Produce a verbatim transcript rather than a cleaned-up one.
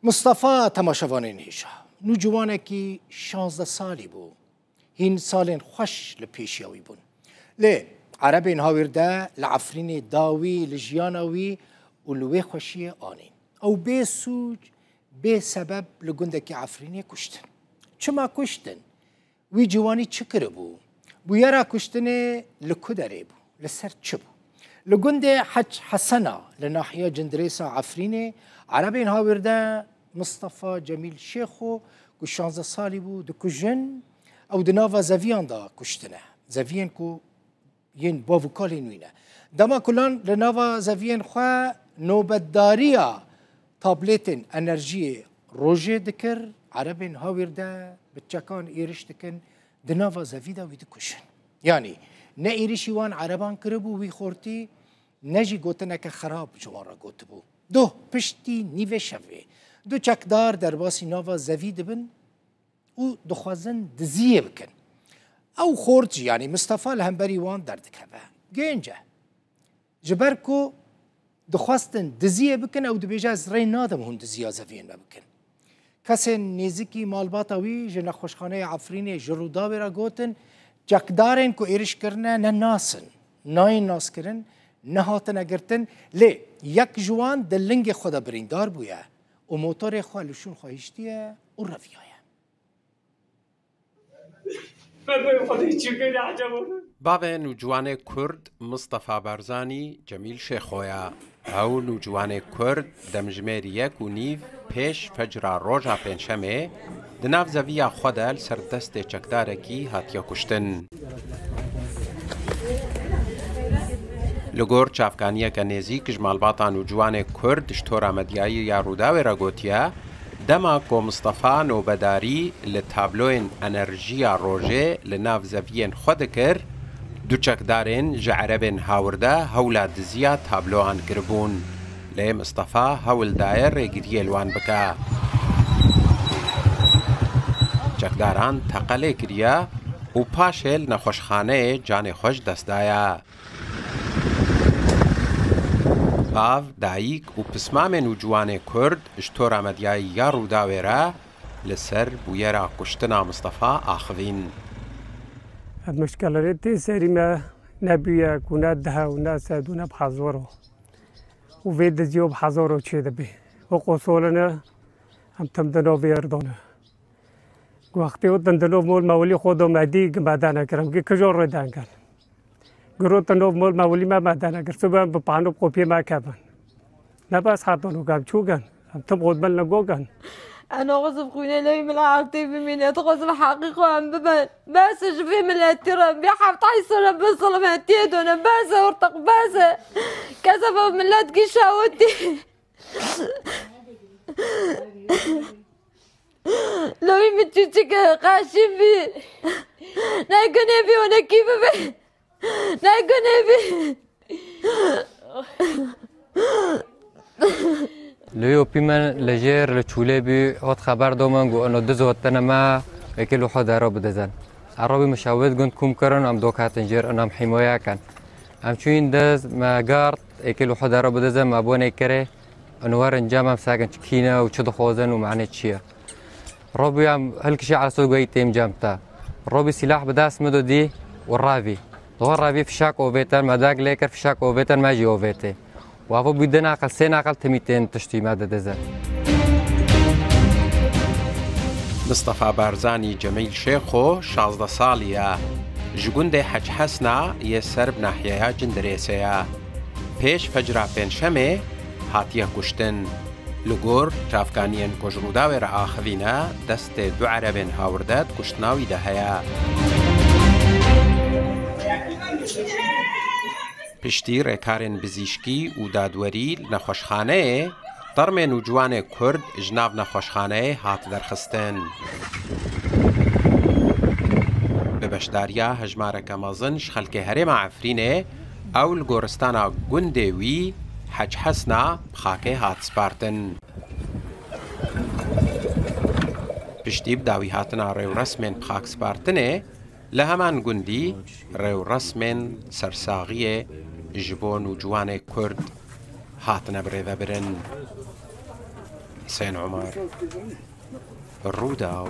Mistefa temaşevanên hêja, nûciwanekî şazdeh salî bû. Hîn salên xweş li pêşiya wî bûn. Lê erebên hawîrde li Efrînê da wî, li jiyana wî û li wê xweşiyê anîn. Ew bê sûc, bê sebeb li gundekî Efrînê kuştin. Çima kuştin? Wî ciwanî çi kiribû? Bûyera kuştinê li ku derê bû? Li ser çi bû? Li gundê Hec Hesena li nahiya Cindirêsa Efrînê, erebên hawîrde Mistefa Cemîl Şêxo ku şazdeh salî bû dikujin, ew di nava zeviyan de kuştine. Zeviyên ku yên bav û kalên wî ne. Dema kulan li nava zeviyên xwe nobetdariya tablêtên enerjiyê rojê dikir, erebên hawîrde bi çekan êriş dikin, di nava zevî de wî dikujin. Yanî ne êrişî wan ereban kiribû wî xortî, ne jî gotineke xerab ji wan re gotibû. Doh piştî nîvê şevê du çekdar derbasî nava zevî dibin û dixwazin diziyê bikin. Ew xort jî, yanî Mistefa li hemberî wan derdikeve. Gênc e. Ji ber ku dixwestin diziyê bikin, ew dibêje, ez rê nadim hûn diziya zeviyên me bikin. Kesên nêzikî malbata wî ji nexweşxaneya Efrînê ji Rûdawê re gotin, çekdarên ku êriş kirine ne nas in, nayên naskirin, nehatine girtin, lê yek ji wan di lingê xwe de birîndar bûye û motorê xwe li şûn xwe hiştiye û reviyaye. Bavê nûciwanê Kurd Mistefa Barzanî Cemîl Şêxo ye. Ew nûciwanê Kurd demjimêr yek û nîv pêş fecra roja Pêncşemê di nav zeviya xwe de li ser destê çekdarekî hatiye kuştin. Li gor çavkaniyeke nêzîk ji malbata nûciwanê Kurd ji tora medyayî ya Rûdawê re gotiye, dema ku Mistefa nobedarî li tabloyên enerjiya rojê li nav zeviyên xwe dikir, du çekdarên ji erebên hawirde hewla diziya tabloan kiribûn. Lê Mistefa hewl daye rêgiriyê li wan bike. Çekdaran teqe lê kiriye û paşê li nexweşxaneyê canê xwe ji dest daye. Bav, dayik û pismamên û ciwanê Kurd ji tora medyayî ya Rûdawê re li ser bûyera kuştina Mistefa axivîn. Ev mişkelerê tê serî me nebûye ku ne dehe û ne sed û ne bi hezaro. Û vê diziyo bi hezaro çê dibe. Û qosolin e, em tim di novê erdane. Wextê û din di nov mol mewlî xwe do me dî, gi me dene kirim, gi kijo rê den kin. Giro di nov mol mewlî me, me dene kir. Sibe em bi pano bi qopiyê me kevin. Ne bes hetan û gem çû gen. Em tim xodbel ne go gen. Eno xwe zim xwînê lewî min ertê bimîne. Tu xwe zim heqî xwe em biben. Bes e ji vê miletî re. Vê heft ay sene bi zilmetiyê done. Bes e ortak, bes e. Kese ve millet gîşawitî. Lewî min çûçik e, qaşî bî. Ne gunê bî, onekî bibe. Ne gunê bî. Lewî opî me li jêr li çûlê bî, hot xeber do min, got, ino diz hotine me, êkê li xwe dero bidizin. Erobî mişawit gund kom kirin, em dok hatin jêr, ino em hîmoya kin. Em çûyîn diz, me gert, êkê li xwe dero bidizin, me bonê kirê. Û werin cem em sekin çi kî ne û çi dixwazin û mane çi ye. Robî em hilkişî esto goyî têm cem te. Robî sîlah bi dest min do dî û revî. Di xwe revî fişek ovêtin, me dek lê kir fişek ovêtin, me jî ovêtê. Û evo bû di naqil, sê naqil timî tên tiştî me didizin. Mistefa Barzanî Cemîl Şêxo şazdeh salî ye. Ji gundê Hec Hesna yê ser bi nahiyeya Cindirêsê ye. Pêş fecra pêncşemê hatiye kuştin. Li gor çavkaniyên ku ji Rûdawê re axivîne, destê du erebên hawirde di kuştina wî de heye. Piştî rêkarên bizîşkî û dadwerî li nexweşxaneyê, termê nûciwanê Kurd ji nav nexweşxaneyê hat derxistin. Bi beşdariya hejmareke mezin ji xelkê herêma Efrînê, ew li goristana gundê wî Hec Hesna bi xakê hat spartin. Piştî bi dawî hatina rêwresmên bi xak spartinê, li heman gundî rêwresmên sersaxiyê ji bo nûciwanê Kurd hatine birêvebirin. Hüseyin Umar. Rûdaw.